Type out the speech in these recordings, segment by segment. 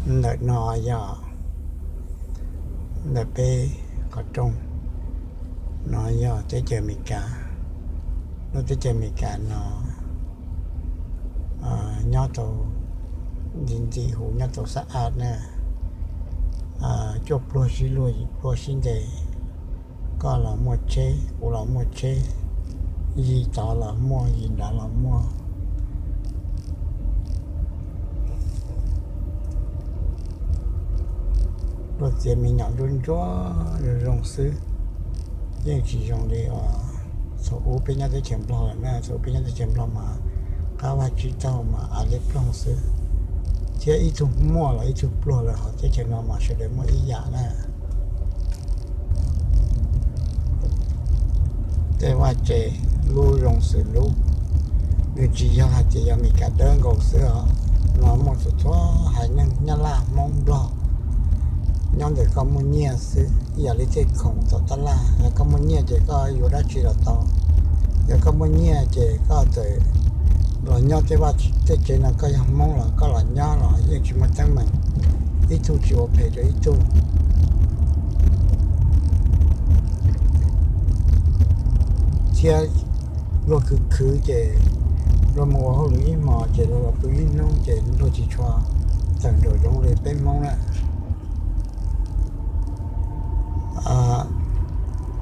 Ntawm no yog ntawm peb qhov rooj no yog teb chaws Amelikas. Lub teb chaws Amelikas no nyob tau ntxim ntxim huv, nyob tau xab ab na, cuaj pluag sib luag, yim pluag sib ntes, koj los muaj tsheb, kuv los muaj tsheb, yim tod los muaj, yim nrad los muaj. Luag txiav me nyuam nruab ntsuab zoo zoo xwb, yeej tsis zoo li thaum ub peb nyob teb chaws Nplog lawm na. Thaum ub peb nyob teb chaws Nplog mas qab vaj tsib taug mas av liab ploog xwb, thiab ib tug muaj los ib tug pluag lawm, ho teb chaws no mas sawv daws muaj ib yam na. Tej vaj tse lub zoo xws lub, nws tsis yog hais tias yog Amelikas dawb nkaus xwb os, no muaj txhua txhua haiv neeg Nyab Laj, Hmoob, Nplog, nyob ntawm koj muaj nyiaj xwb. Ib yam li tej khoom tom tab laj, yog koj muaj nyiaj ces koj yuav dab tsi los tau. Yog koj muaj nyiaj ces koj txawm los nyob tej vaj tej tsev no, koj yog Hmoob los koj los nyob los yeej tsis muaj teeb meem, ib tug tsis ua phem rau ib tug. Thiab luag khwv khwv ces luag mus ua hauj lwm ib hmos ces luag los pw ib hnub ces luag tsis tshua tawm nraum zoov li peb Hmoob na.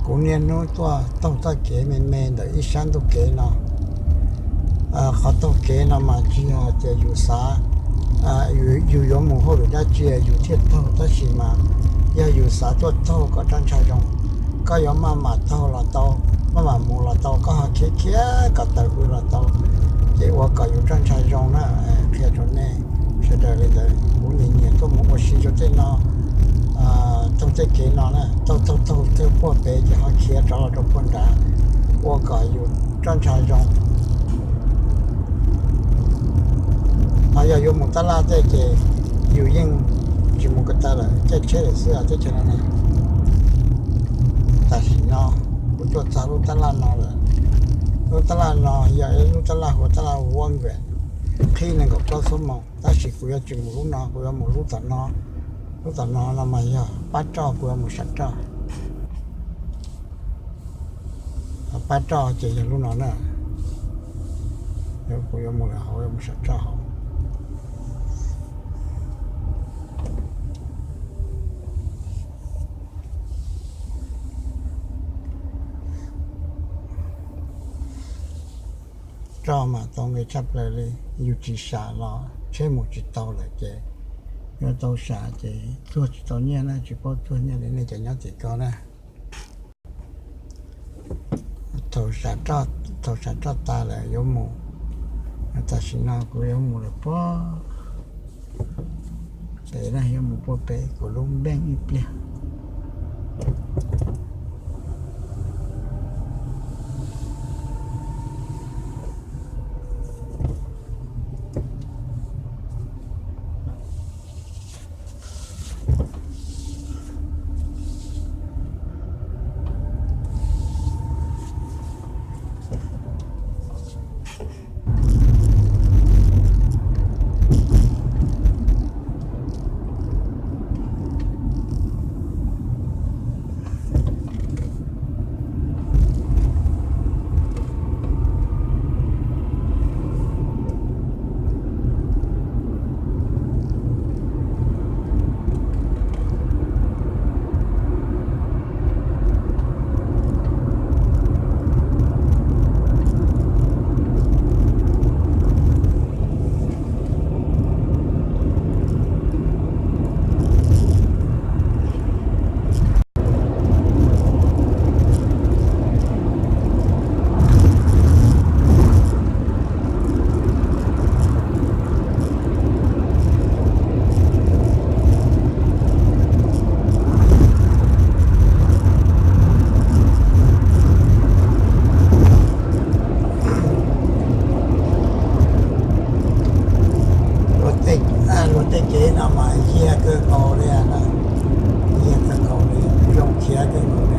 Kuv niaj hnub tuaj taug txoj kev me me ntawm ib sab ntuj kev no. Qhov taug kev no mas tsis yog tias yus xav, yus yuav mus hauj lwm dab tsi yus thiaj taug, tab sis mas yog yus xav tuaj taug kom roj ntsha zoo. Koj yuav maj mam taug los tau, maj mam mus los tau, koj ho khiav khiav kom tawm hws los tau, ces ua kom yus roj ntsha zoo na. Qhia rau nej sawv daws li ntawd, kuv nyiam nyiam tuaj mus ua si rau tej no, taug tej kev no na, taug taug taug puag pem ces ho khiav rov los rau puag nrad, ua kom yus roj ntsha zoo. Ho yog yuav mus tab laj tej ces yus yeej tsis mus ko taw lawm, caij tsheb lawm xwb os teb chaws no na. Tam sim no kuv tuaj txog lub tab laj no lawm. Lub tab laj no yog ib lub tab laj hu ua tab laj Walnut, qhib nees nkaum plaub xuab moos, tab sis kuv yuav tsis mus lub no, kuv yuav mus lub tom no. Lub tom no no mas yog pab roj, kuv yuav mus sam roj. Pab roj ces yog lub no na, kuv yuav mus lawm hauv, yuav mus sam roj hauv. Roj mas tau nqi tshaj plaws li, yus tsis sam los tsheb mus tsis tau lawm ces yuav tau sam ces txuag tsis tau nyiaj na, tsis paub txuag nyiaj li nej cov nyob tim ko na. Thaum sam roj tas lawm yuav mus, tam sim no kuv yuav mus lawm puag pem na, yuav mus puag pem kuv lub npeej ib pliag. Luag tej kev no mas yiag kawg nkaus li, yiag kawg nkaus li, zoo khiav kawg nkaus li.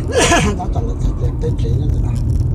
Tab tom lawv txog tias peb tsev nyob ntawm no.